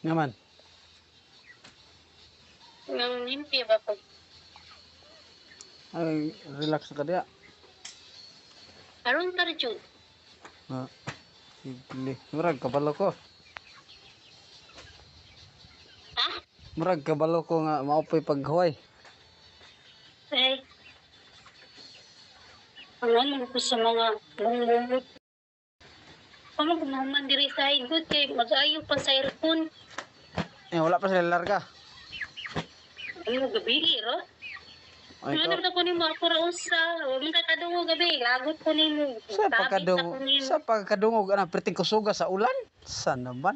Nga man. Nang nimpi ba ko? Ay, relax ka diya. Aron ta jud. Ha. Sige. Murag kabalo ko. Ha? Murag kabalo ko nga maopoy paghuway. Eh. Ang ano ko sa mga bungbungot. Kamo kumahuman diri sa higot kay mag-ayo pa sa aircon. Eh, wala pa sila larga. Ano gabi ro? Ay, Ano ikaw, na ko nimo ako ra usa. Wa man ka kadungog gabi, lagot ko nimo. sa Tabit ako pagkadungog, nimo. sa pagkadungog, ana, perting kusuga sa ulan. Sa naman.